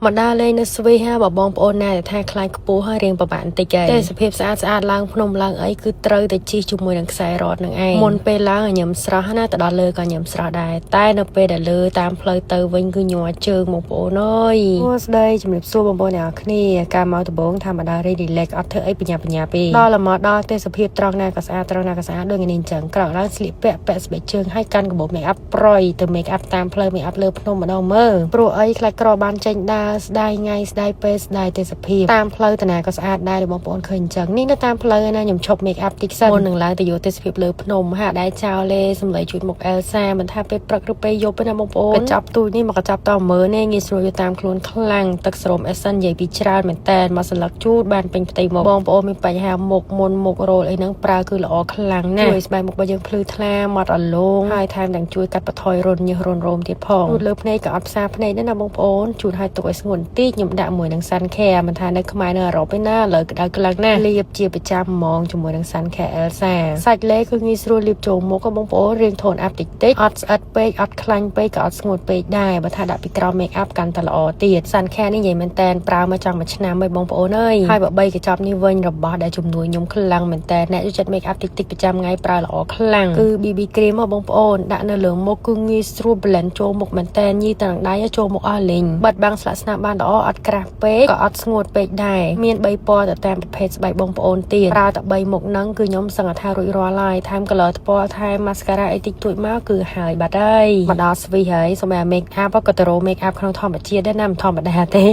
មកដើរលេងនៅស្វីសហាបើបងប្អូនណាដែលថាខ្លាចខ្ពស់ហើយរៀងពិបាកបន្តិចហើយទេសភាពស្អាតស្អាតឡើងភ្នំឡើងអីគឺត្រូវតែជិះជាមួយនឹងខ្សែរថនឹងឯងមុនពេលឡើងឲ្យញ៉ាំស្រស់ណាទៅដល់លើក៏ញ៉ាំស្រស់ដែរតែនៅពេលដែលលើតាមផ្លូវទៅវិញគឺញ័រជើងបងប្អូនអើយសួស្តីជំរាបសួរបងប្អូនអ្នកនរគ្នាការមកដំបងថាមកដើរ relax អត់ធ្វើអីបញ្ញាបញ្ញាពេដល់មកដល់ទេសភាពត្រង់ណាក៏ស្អាតត្រង់ណាក៏ស្អាតដូចនេះអញ្ចឹងក្រោកឡើងស្លៀកពាក់ពាក់ស្បែកជើងឲ្យកាន់កាបូប make up ប្រយទៅ make up តាមផ្លូវ make up លើភ្នំម្ដងមើលព្រោះអីខ្លាចក្របានចេញដើរស្ដាយថ្ងៃស្ដាយពេលស្ដាយទេសភាពតាមផ្លូវតាណាក៏ស្អាតដែរបងប្អូនឃើញអញ្ចឹងនេះនៅតាមផ្លូវណាខ្ញុំឈប់ make up តិចសិនមុននឹងឡើងទៅយកទេសភាពលើភ្នំហាក់ដែរចោលទេសំឡីជួយមុខអែលសាមិនថាពេលព្រឹកឬពេលយប់ទេណាបងប្អូនកញ្ចប់ទូចនេះមកកញ្ចប់តមើនេះងាយស្រួលយកតាមខ្លួនខ្លាំងទឹកស្រោមអេសិននិយាយពីច្រើនមែនតើមកសន្លឹកជូតបានពេញផ្ទៃមុខបងប្អូនមានបញ្ហាមុខមុនមុខរោលអីហ្នឹងប្រើគឺល្អខ្លាំងណាស់ជួយស្បែកមុខរបស់យើងភ្លឺថ្លាម៉ត់អលងហើយថែមទាំងជួយកាត់បន្ថយរន្ធញើសរន្ធរោមទៀតផងជូតលើភ្នែកក៏អត់ផ្សាភ្នែកដែរណាបងប្អូនជូតឲ្យទុកឲ្យស្ងួតបន្តិចខ្ញុំដាក់មួយនឹង Sun Care មិនថានៅខ្មែរនៅអឺរ៉ុបទេណាឥឡូវក្តៅខ្លាំងណាស់លាបជាប្រចាំហ្មងជាមួយនឹង Sun Care Elsa សាច់លេគឺងាយស្រួលលាបចូលមុខបងប្អូនរៀង tone up តិចតិចអត់ស្អិតពេកអត់ខ្លាញ់ពេកក៏អត់ស្ងួតពេកដែរបើថាដាក់ពីក្រោម make up កាន់តែល្អទៀត Sun Care នេះនិយាយមែនតែនប្រើមកចង់មួយឆ្នាំហើយបងប្អូនអើយហើយបើបីកញ្ចប់នេះវិញរបស់ដែលជំនួយខ្ញុំខ្លាំងមែនតើអ្នកចូលចិត្ត make up តិចតិចប្រចាំថ្ងៃប្រើល្អខ្លាំងគឺ BB cream ហ៎បងប្អូនដាក់នៅលើមុខគឺងាយស្រួល blend ចូលមុខមែនតើញីទៅនឹងដៃចូលមុខអស់លេងបិទបាំងស្លាកស្នាមបានល្អអត់ក្រាស់ពេកក៏អត់ស្ងួតពេកដែរមាន3ពណ៌ទៅតាមប្រភេទស្បែកបងប្អូនទៀតប្រើតែ3មុខហ្នឹងគឺខ្ញុំសឹងថារួចរាល់ហើយថែម color ថ្ពាល់ថែម mascara អីតិចតួចមកគឺហើយបាត់ហើយមកដល់ស្វីសហើយសូម្បីតែ make up ក៏ទៅរក make up ក្នុងធម្មជាតិដែរណាមិនធម្មតាទេ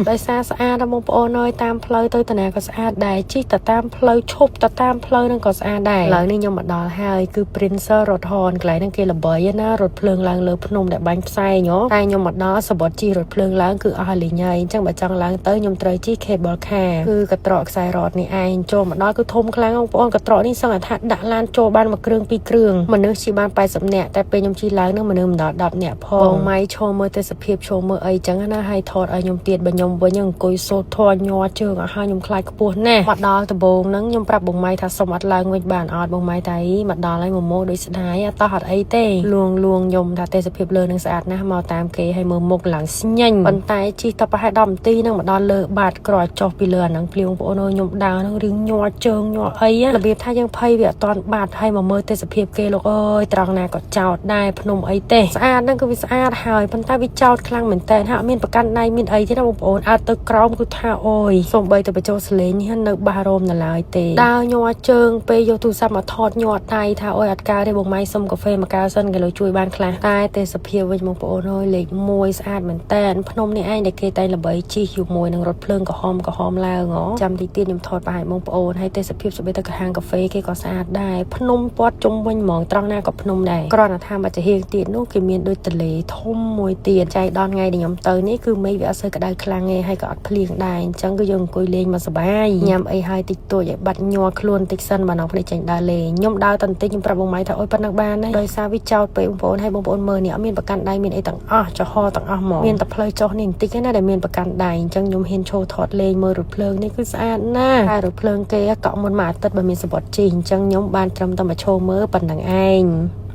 ដោយសារស្អាតដល់បងប្អូនអើយតាមផ្លូវទៅតាណាក៏ស្អាតដែរជិះទៅតាមផ្លូវឈប់ទៅតាមផ្លូវហ្នឹងក៏ស្អាតដែរឥឡូវនេះខ្ញុំមកដល់ហើយគឺ Prince Rothorn កន្លែងហ្នឹងគេល្បីណារថភ្លើងឡើងលើភ្នំដែលបាញ់ផ្សែងហ៎តែខ្ញុំមកដល់សបុតជិះរថភ្លើងឡើងគឺអស់លីងហើយអញ្ចឹងបើចង់ឡើងទៅខ្ញុំត្រូវជិះ cable car គឺកត្រកខ្សែរថនេះឯងចូលមកដល់គឺធំខ្លាំងបងប្អូនកត្រកនេះសឹងតែថាដាក់ឡានចូលបានមួយគ្រឿងពីរគ្រឿងមនុស្សជិះបាន80នាក់តែពេលខ្ញុំជិះឡើងនឹងមនុស្សមិនដល់10នាក់ផងបងម៉ៃឈរមើលទេសភាពឈរមើលអីចឹងណាហើយថតឲ្យខ្ញុំទៀតបើខ្ញុំវិញអង្គុយសូត្រធွာញ័រជើងឲ្យហើយខ្ញុំខ្លាចខ្ពស់ណាស់មកដល់ដំបូងហ្នឹងខ្ញុំប្រាប់បងម៉ៃថាសុំអត់ឡើងវិញបានអត់បងម៉ៃតែមកដល់ហើយមកមកដូចស្ដាយអត់តោះអត់អីទេលួងលួងខ្ញុំថាទេសភាពលើនឹងស្អាតណាស់មកតាមគេឲ្យមើលមុខឡើងស្ញែងប៉ុន្តែជិះតប្រហែល10នាទីហ្នឹងមកដល់លើបាតក្រោយចុះពីលើអាហ្នឹងភ្លៀងបងប្អូនអើយខ្ញុំដើរហ្នឹងរឿងញ័រជើងញ័រអីរបៀបថាយើងភ័យវាអត់តាន់បាត់ហើយមកមើលទេសភាពគេលោកអើយត្រង់ណាក៏ចោតដែរភ្នំអីទេស្អាតហ្នឹងគឺវាស្អាតហើយប៉ុន្តែវាចោតខ្លាំងមែនតើហាក់មានប្រកាន់ដៃមានអីទេណាបងប្អូនអើទៅក្រោមគឺថាអូយសំបីទៅបញ្ចូលសលេងនេះនៅបារោមនៅឡើយទេដើរញ័រជើងពេលយកទូរស័ព្ទមកថតញ័រដៃថាអូយអត់កើតទេបងម៉ៃសុំកាហ្វេមកកែវសិនគេលើជួយបានខ្លះតែទេសភាពវិញបងប្អូនអើយលេខ1ស្អាតមែនតើភ្នំនេះឯងដែលគេតែងល្បីជិះជាមួយនឹងរថភ្លើងក្រហមក្រហមឡើងហ៎ចាំតិចទៀតខ្ញុំថតប្រហែលបងប្អូនហើយទេសភាពសូម្បីតែហាងកាហ្វេគេក៏ស្អាតដែរភ្នំព័ទ្ធជុំវិញហ្មងត្រង់ណាក៏ភ្នំដែរគ្រាន់តែថាមកចាហៀងទៀតនោះគេមានដូចទលេធំមួយទៀតចៃដល់ថ្ងៃដែលខ្ញុំទៅនេះគឺមេឃវាអត់សូវក្តៅខ្លាំងទេហើយក៏អត់ភ្លៀងដែរអញ្ចឹងគឺយើងអង្គុយលេងមកសប្បាយញ៉ាំអីហើយតិចតួចឲ្យបាត់ញ័រខ្លួនតិចសិនបើណងភ្លេចចេញដើរលេងខ្ញុំដើរតន្តិចខ្ញុំប្រាប់បងម៉ៃថាអូយប៉ុណ្ណឹងបានហើយដោយសារវាចោតពេកបងប្អូនហើយបងប្អូនមើលនេះអត់មានប្រកាន់ដៃមានអីទាំងអស់ចំហទាំងអស់ហ្មងមានតែផ្លូវចុះនេះបន្តិចណាដែលមានប្រកាន់ដៃអញ្ចឹងខ្ញុំហ៊ានឈរថតលេងមើលរថភ្លើងនេះគឺស្អាតណាស់ហើយរថភ្លើងគេកក់មុនមួយអាទិត្យបើមានសបុតជិះអញ្ចឹងខ្ញុំបានត្រឹមតែមកឈរមើលប៉ុណ្ណឹងឯង។